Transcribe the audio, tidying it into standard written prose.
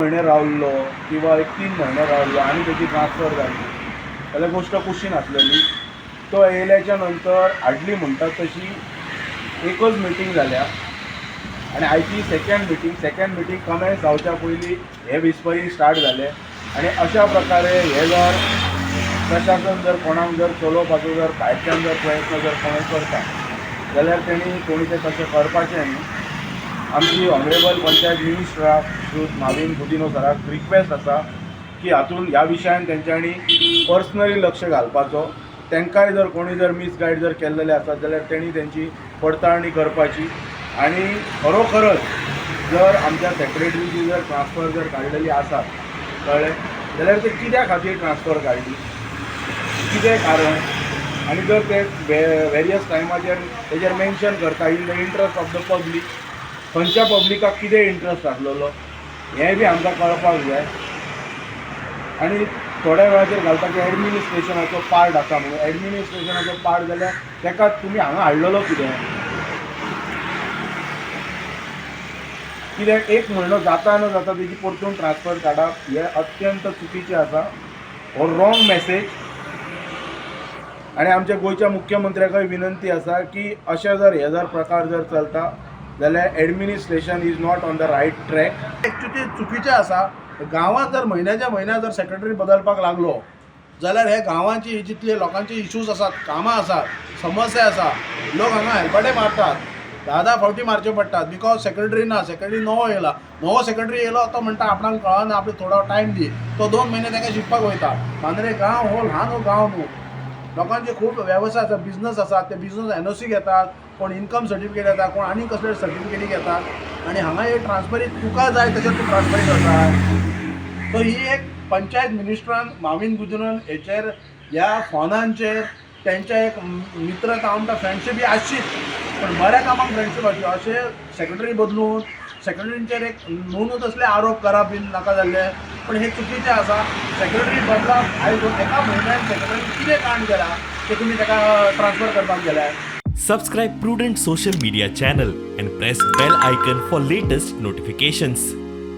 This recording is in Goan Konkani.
म्हयने रावल्लो किंवा एक 3 म्हयने रावल्लो आनी तेजी ट्रान्सफर जाली जाल्यार गोश्ट कुशीन आसलेली. तो येयल्याच्या नंतर हाडली म्हणटात तशी एकच मिटींग जाल्या आनी आयची second meeting. Second meeting commence जावच्या पयलीं हे विस्परींग स्टार्ट जाले. आनी अशा प्रकारे हे जर प्रशासन जर कोणाक जर चलोवपाचो जर भायरच्यान जर प्रयत्न जर कोणूय करता जाल्यार तेणी कोणी तें तशें करपाचें न्ही. आमची ऑनरेबल पंचायत मिनिस्टराक, श्री माविन गुदिन्हो सराक रिक्वेस्ट आसा की हातून ह्या विशयान तेंच्यांनी पर्सनली लक्ष घालपाचो. तांकांय जर कोणी जर मिसगायड जर केल्लेले आसात जाल्यार तेणी तेंची पडताळणी करपाची. आनी खरोखरच जर आमच्या सेक्रेटरीची जर ट्रान्सफर जर काडलेली आसात, कळ्ळें, जाल्यार ते कित्या खातीर ट्रान्सफर काडली, कितें कारण, आनी जर ते वेरियस टायमाचेर तेजेर मेन्शन करता "in the interest of the public", खंयच्या पब्लिकाक कितें इंट्रस्ट आसलेलो हें बी आमकां कळपाक जाय. आनी थोड्या वेळाचेर घालता की एडमिनिस्ट्रेशनाचो पार्ट आसा म्हणून. एडमिनिस्ट्रेशनाचो पार्ट जाल्यार ताका तुमी हांगा हाडलेलो कितें? कित्याक एक म्हयनो जाता न जाता तेजी परतून ट्रान्सफर काडप हें अत्यंत चुकीचें आसा. हो रॉंग मॅसेज. आनी आमच्या गोंयच्या मुख्यमंत्र्याकय विनंती आसा की अशें जर हे जर प्रकार जर चलता जाल्यार administration is not on the right track. Actually चुकीचें आसा. गांवांत जर म्हयन्याच्या म्हयन्या जर सेक्रेटरी बदलपाक लागलो जाल्यार हे गांवांची जितले लोकांचे इश्यूज आसात, कामां आसात, समस्या आसा, लोक हांगा हेलपाटे मारतात, धा धा फावटी मारच्यो पडटात, because secretary ना. सेक्रेटरी नवो येयला, नवो सेक्रेटरी येयलो, तो म्हणटा आपणाक कळना, आपले थोडो टायम दी. तो 2 म्हयने ताका शिकपाक वयता. मांद्रे गांव हो ल्हान हो गांव न्हू. लोकांचे खूब वेवसाय आसा, बिजनस आसात. ते बिजनस एनओसी घेतात, कोण इन्कम सर्टिफिकेट घेता, कोण आनी कसले सर्टिफिकेटी घेतात. आनी हांगा हे ट्रान्सफरी तुका जाय तशें तूं ट्रान्सफरी करता. सो ही एक पंचायत मिनिस्टरान माविन गुदिन्होन हेचेर, ह्या फोनांचेर तेंच्या एक मित्रता, हांव म्हणटा फ्रेंडशीप ही आसचीच, पण बऱ्या कामाक फ्रेंडशीप आसची. अशें सेक्रेटरी बदलून सेक्रेटरींचेर एक न्हू न्हू तसले आरोप करप बीन नाका जाल्ले, पण हे चुकीचें आसा. सेक्रेटरी बदलप, आयज एका म्हयन्यान सेक्रेटरी कितें कांड केलां ते तुमी ताका ट्रान्सफर करपाक गेल्या? Subscribe Prudent Social Media channel and press bell icon for latest notifications.